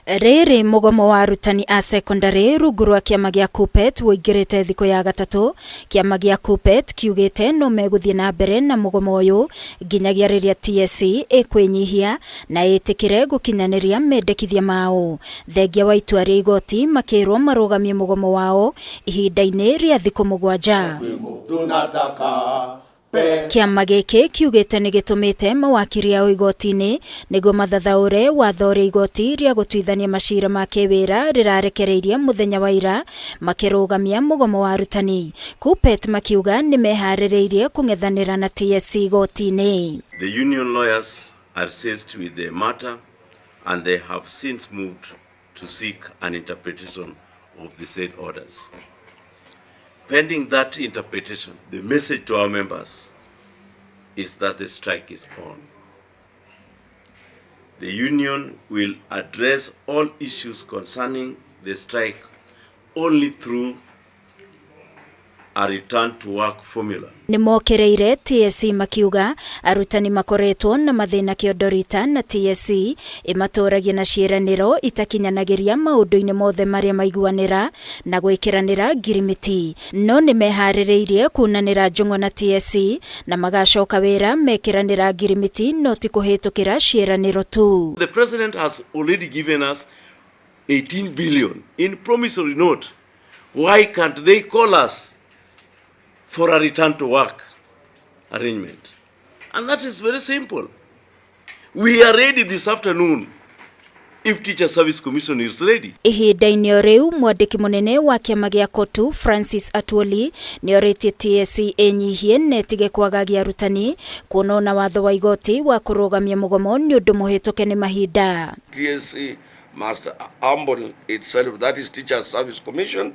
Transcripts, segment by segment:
Rĩrĩ mũgomo wa arutani a sekondarĩ rungu rwa kĩama gĩa KUPPET ũingĩrĩte thikũ ya gatatũ, kĩama gĩa KUPPET kiugĩte no megũthiĩ na mbere na mũgomo ũyũ nginyagia rĩrĩa TSC ĩkwĩnyihia na ĩtĩkĩre gũkinyanĩria mendekithia mao. Thengia wa itua rĩa igoti makĩrwo marũgamie mũgomo wao ihinda-inĩ rĩa thikũ 7. Kĩama gĩkĩ kiugĩte nĩ gĩtũmĩte mawakiri ao igoti-inĩ nĩguo mathathaũre watho ũrĩa igoti rĩa gũtuithania macira ma kĩwĩra rĩrarekereirie mũthenya wa ira makĩrũgamia mũgomo wa arutani. KUPPET makiuga nĩ meharĩrĩirie kũng'ethanĩra na TSC igoti-inĩ. The union lawyers are seized with the matter and they have since moved to seek an interpretation of the said orders. Pending that interpretation, the message to our members is that the strike is on. The union will address all issues concerning the strike only through a return to work formula. Nĩ mokĩrĩire TSC makiuga arutani makoretwo na mathĩna kĩondorita na TSC ĩmatũragia na ciĩranĩro itakinyanagĩria maũndũ-inĩ mothe marĩa maiguanĩra na gwĩkĩranĩra ngirimiti, no nĩ meharĩrĩirie kunanĩra njũng'wa na TSC na magacoka wĩra mekĩranĩra ngirimiti no ti kũhĩtũkĩra ciĩranĩro tu. The president has already given us 18 billion in promissory note. Why can't they call us for a return to work arrangement? And that is very simple. We are ready this afternoon if Teacher Service Commission is ready. Ihinda-inĩ o rĩu, mwandĩki mũnene wa kĩama gĩa KOTU Francis Atwoli nĩ orĩtie TSC ĩnyihie na ĩtige kwagagia arutani kuona ona watho wa igoti wa kũrũgamia mũgomo nĩ ũndũ mũhĩtũke nĩ mahinda. TSC must humble itself, that is Teacher Service Commission,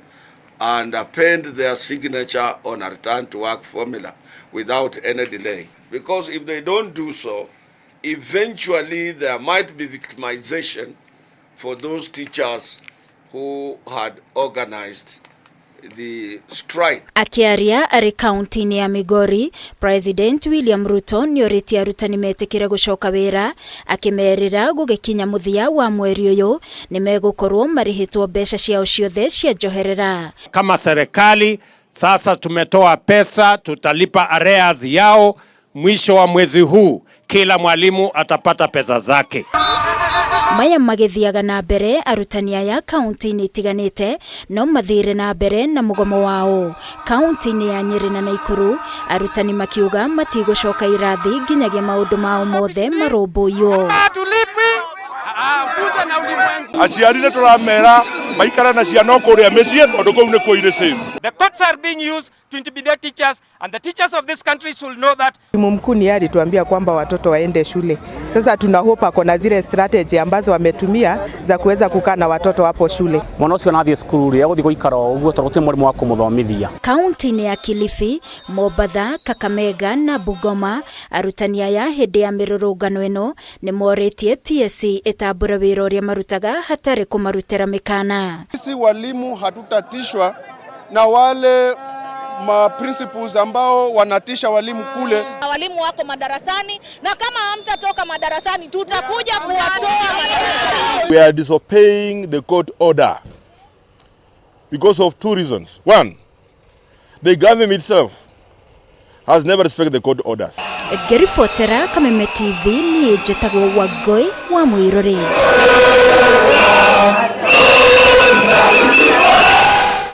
and append their signature on a return to work formula without any delay. Because if they don't do so, eventually there might be victimization for those teachers who had organized the strike. Akĩaria arĩ kaunti-inĩ ya Migori, President William Ruto nĩ orĩtie arutani metĩkĩre gũcoka wĩra, akĩmerĩra gũgĩkinya mũthia wa mweri ũyũ nĩ megũkorwo marĩhĩtwo mbeca ciao ciothe cia njoherera. Kama serikali sasa tumetoa pesa, tutalipa arrears yao mwisho wa mwezi huu, kila mwalimu atapata pesa zake. Maya magĩthiaga na mbere, arutani aya kaunti-inĩ itiganĩte no mathire na mbere na mũgomo wao. Kaunti-inĩ ya Nyĩrĩ na Naikuru, arutani makiuga matigũcoka irathi nginyagia maũndũ mao mothe marũmbũiyo. Aciari nĩ tũramera maikare na ciana o kũrĩa mĩciĩ tondũ kũu nĩkuo irĩ safe. The courts are being used to intimidate teachers, and the teachers of this country should know that. Mwalimu mkuu ni yeye alituambia kwamba watoto waende shule. Sasa tuna hope ako na zile strategy ambazo wametumia za kuweza kukaa na watoto hapo shule. Mwana ũcio nathiĩ cukuru rĩ, egũthiĩ gũikara o ũguo tondũ gũtirĩ mwarimũ wa kũmũthomithia. Kaunti-inĩ ya Kilifi, Mombatha, Kakamega na Bungoma, arutani aya hĩndĩ ya mĩrũrũngano ĩno nĩ morĩtie TSC ĩtambũre wĩra ũrĩa marutaga hatarĩ kũmarutĩra mĩkana. Sisi walimu hatutatishwa na wale ma principals ambao wanatisha walimu kule. Walimu wako madarasani na kama hamtatoka madarasani tutakuja kuwatoa madarasani. We are disobeying the court order because of two reasons. One, the government itself has never respected the court orders. Ngĩribotera Kameme TV, niĩ njĩtagwo Wangũi wa Mũirũrĩ.